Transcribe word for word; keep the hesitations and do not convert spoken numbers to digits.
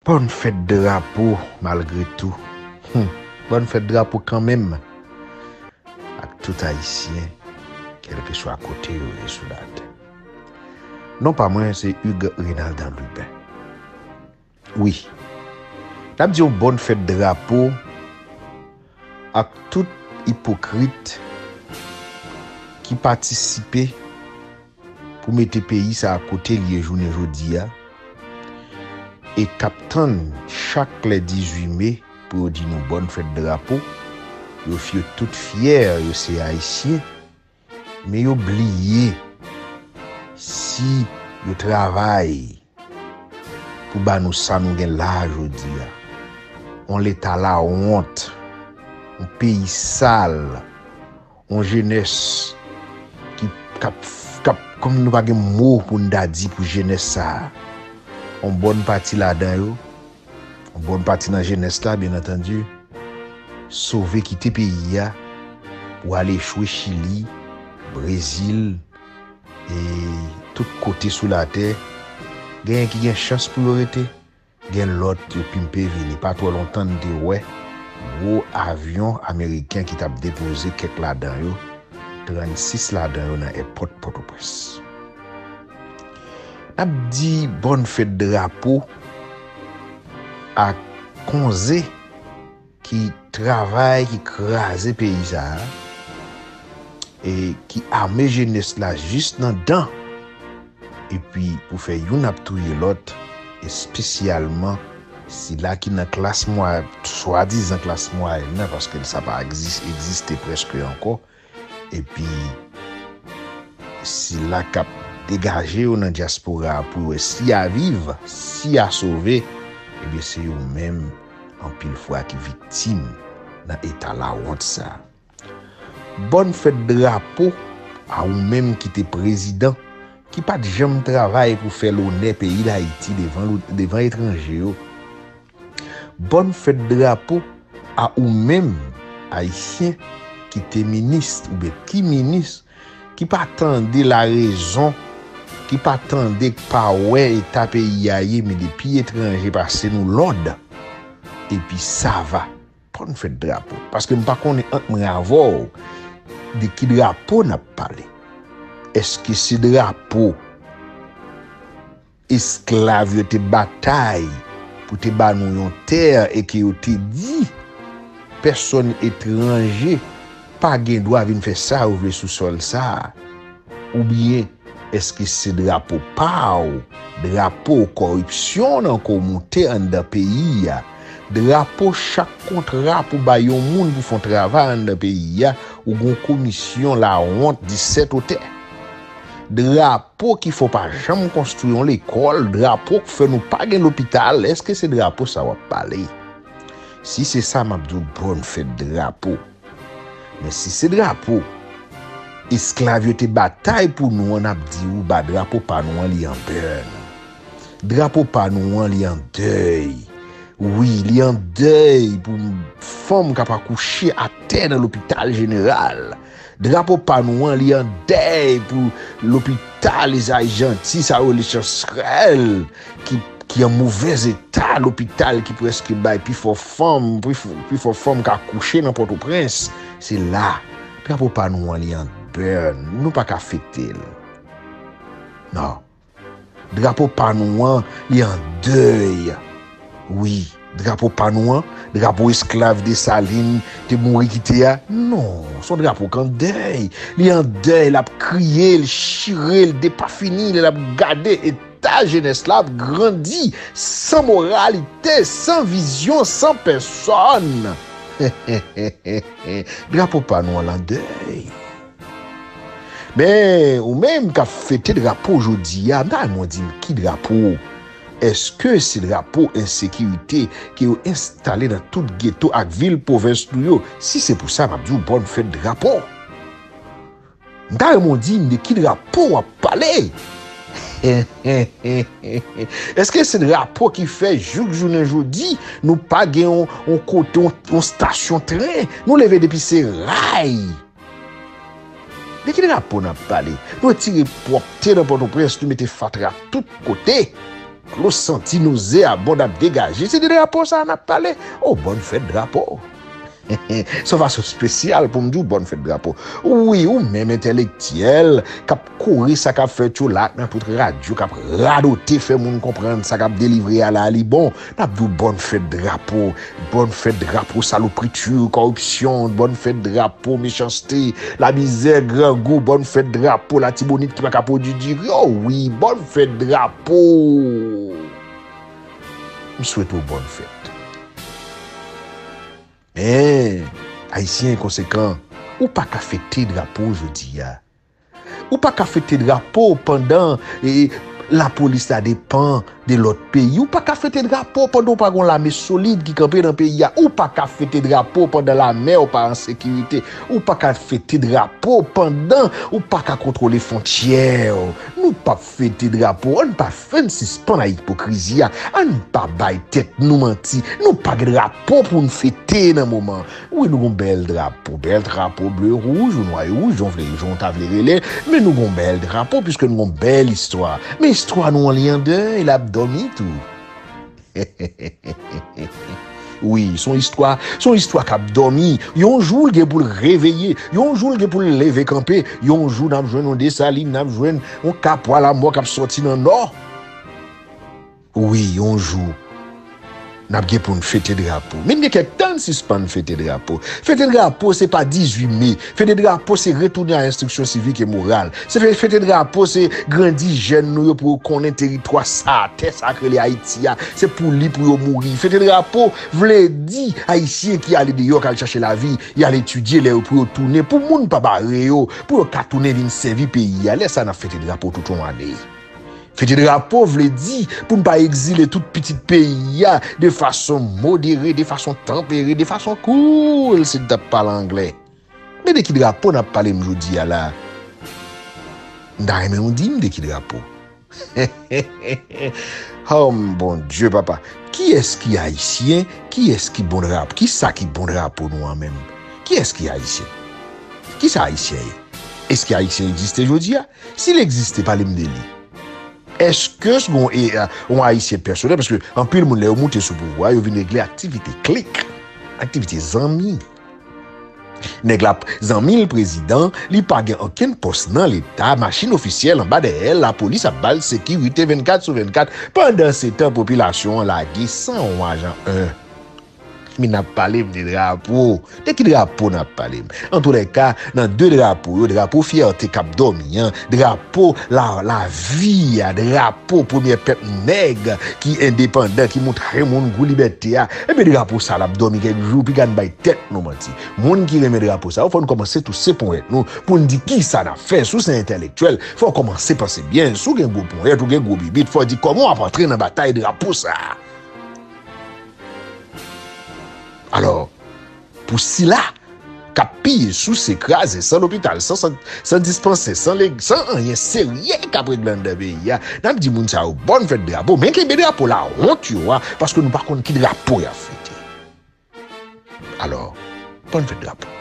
Bòn fèt drapo, malgre tou. Hmm. Bòn fèt drapo kanmenm. Ak tout Ayisyen, kèlkeswa kote yo ye sou latè. Non pa mwen, se Hugues Renaldan Lubin. Wi. N ap di yon bòn fèt drapo ak tout ipokrit ki patisipe pou mete peyi sa a kote l ye jounen jodi a, e k ap tann chak lè dizuit me pou yo di nou bòn fèt drapo, yo fye tout fyè yo se Ayisyen, men yo bliye si yo travay pou ba nou sa nou gen la jodi a. On leta lawont, on peyi sal, on jenès ki k ap, k ap, kòm nou pa gen mo pou n ta di pou jenès sa a. On bòn pati ladan yo, on bòn pati nan jenès la, byen antandi, sove kite peyi a pou al echwe Chili, Brezil, e tout kote sou latè. Genyen ki gen chans pou yo rete, gen lòt yo pimpe vini. Pa twò lontan n te wè gwo avyon ameriken ki t ap depoze kèk ladan yo, trannsis ladan yo nan èpòt Pòtoprens. N ap di bòn fèt drapo ak konze ki travay, ki kraze peyi sa a, e ki ame jenès la jis nan dan, epi pou fè youn ap touye lòt, espesyalman sila ki nan klas mwa-, swadizan klas mwayèn nan, paske sa pa egzis-, egziste prèske ankò, epi sila k ap degaje yo nan dyaspora a pou wè si y a viv, si y a sove, ebyen se yo menm anpil fwa ki viktim nan eta lawont sa a. Bòn fèt drapo a ou menm ki te prezidan, ki pa t janm travay pou fè lonè peyi Dayiti devan lo-, devan etranje yo. Bòn fèt drapo a ou menm, Ayisyen, ki te minis oubyen ki minis, ki pa tande larezon, ki pa tande, k pa wè eta peyi a ye, men depi etranje pase nou lòd, epi sa va. Bòn fèt drapo. Paske m pa konnen ant mwen avè w de ki drapo n ap pale. Èske se drapo esklav yo te batay pou te ba nou yon tè e ke yo te di pèsòn etranje pa gen dwa vin fè sa yo vle sou sòl sa a? Oubyen èske se drapo pa w, drapo koripsyon nan komote anndan peyi a, drapo chak kontra pou bay yon moun pou fè yon travay anndan peyi a, ou gen yon komisyon lawont disèt otè? Drapo ki fè w pa janm konstwi yon lekòl, drapo k fè nou pa gen lopital, èske se drapo sa w ap pale? Si se sa, m ap di w bòn fèt drapo. Men si se drapo esklav yo te batay pou nou an, n ap di w ba drapo pa nou an li an bèn. Drapo pa nou an li an dèy. Wi, li an dèy pou fanm k ap akouche atè nan lopital jeneral. Drapo pa nou an, li an dèy pou lopital Lezay Janti, sa yo rele Chansrèl, ki, ki an movèz eta, lopital ki prèske bay pifò fanm, pifò, pifò fanm ka akouche nan Pòtoprens. Se la, drapo pa nou an, li an bèn. Nou pa ka fete l. Non. Drapo pa nou an, li an dèy. Wi, drapo pa nou an, drapo esklav Desalin te mouri kite a. Non, se yon drapo k an dèy. Li an dèy, l ap kriye, l chire, l depafini, l ap gade eta jenès la ap grandi san moralite, san vizyon, san pèsòn. Drapo pa nou an, l an dèy. Men, ou menm k ap fete drapo jodi a, m ta renmen w di m ki drapo? Èske se drapo ensekirite ke yo enstale nan tout geto ak vil pwovens nou yo? Si se pou sa, m ap di w bòn fèt drapo. M ta renmen w di m de ki drapo w ap pale. Èske se drapo ki fè jouk jounen jodi, nou pa gen yon, yon kote, yon, yon stasyon tren? Nou leve depi se ray. De ki drapo n ap pale? Nou retire pwòpte nan Pòtoprens, nou mete fatra tout kote. klo, santi noze a bon ap degaje. Se de drapo sa a n ap pale. O, bòn fèt drapo. Se yon fason espesyal pou m di w bòn fèt drapo. Wi, ou menm entèlektyèl k ap kore sa k ap fèt yo la ak nan tout radyo k ap radote, fè moun konprann sa k ap delivre a la li bon. N ap di w bòn fèt drapo. Bòn fèt drapo salopriti, kòripsyon, bòn fèt drapo mechanste, lamizè, grangou, bòn fèt drapo Latibonit ki pa ka pwodui diri. O wi, bòn fèt drapo. M swete w bòn fèt. Men, Ayisyen konsekan, ou pa ka fete drapo jodi a. Ou pa ka fete drapo pandan, e, lapolis la depann de lòt peyi. Ou pa ka fete drapo pandan w pa gen yon lame solid ki kanpe nan peyi a. Ou pa ka fete drapo pandan lamè w pa an sekirite. Ou pa ka fete drapo pandan ou pa ka kontwole fwontyè w. Nou p ap fete drapo. Ann pa, ann sispann ak ipokrizi a. Ann pa bay tèt nou manti. Nou pa gen drapo pou n fete nan moman. Wi, nou gon bèl drapo, bèl drapo ble, wouj ou nwa e wouj, jan w vle, jan w ta vle rele, men nou gon bèl drapo, piske nou gon bèl istwa. Men istwa nou an li an dèy, l ap dòmi tou. Wi, se yon istwa, se yon istwa k ap dòmi. Yon jou, l gen pou l reveye. Yon jou, l gen pou l leve kanpe. Yon jou, n ap jwenn yon Desalin, n ap jwenn yon Kapwa Lamò k ap sòti nan nò. Wi, yon jou, n ap gen pou n fete drapo. Men gen kèk tan n sispann fete drapo. Fete drapo, se pa dizuit me. Fete drapo, se retounen a enstriksyon sivik e moral. Se fe-, fete drapo, se grandi jèn nou yo pou yo konnen teritwa sa, tè sa k rele Ayiti a. Se pou li pou yo mouri. Fete drapo vle di Ayisyen ki ale deyò, k al chache lavi, y al etidye, lè yo pou yo tounen, pou moun pa bare yo, pou yo ka tounen vin sèvi peyi a. Lè sa, n ap fete drapo tout yon ane. Fete drapo vle di pou n pa egzile tout pitit peyi a de fason modere, de fason tanpere, de fason cool, si n t ap pale anglè. Men de ki drapo n ap pale m jodi a la? M ta renmen w di m de ki drapo. Oh, m Bondye, papa. Kiyès ki ayisyen? Kiyès ki bon drapo? Kisa ki bon drapo nou an menm? Kiyès ki ayisyen? Kisa ayisyen ye? Èske ayisyen egziste jodi a? Si l egziste, pale m de li. Èske s gon e, a, yon ayisyen pèsonèl? Paske anpil moun, lè yo moute sou pouvwa, yo vin regle aktivite klik, aktivite zanmi. Nèg la, zanmi l prezidan, li pa gen okenn pòs nan Leta, machin ofisyèl anba dèyè l, lapolis ap ba l sekirite vennkat sou vennkat. Pandansetan, popilasyon an lage san yon ajan en. Men n ap pale m de drapo. De ki drapo n ap pale m? Antoulèka, nan de drapo yo, drapo fyète k ap dòmi an, drapo la, lavi a, drapo premye pèp nèg ki endepandan, ki montre moun gou libète a, ebyen drapo sa l ap dòmi kèk jou, piga n bay tèt nou manti. Moun ki renmen drapo sa yo, fò n kòmanse touse ponyèt nou pou n di kisa n ap fè. Si w se entèlektyèl, fò w kòmanse panse byen. Si w gen gwo ponyèt, ou gen gwo bibit, fò w di kòman w ap antre nan batay drapo sa a. Alò, pou sila k ap piye, souse, kraze, san lopital, san, san, san dispansè, san leg-, san anyen serye k ap regle anndan peyi a, n ap di moun sa yo bòn fèt drapo, men kenbe drapo lawont yo a, paske nou pa konn ki drapo y ap fete. Alò, bòn fèt drapo.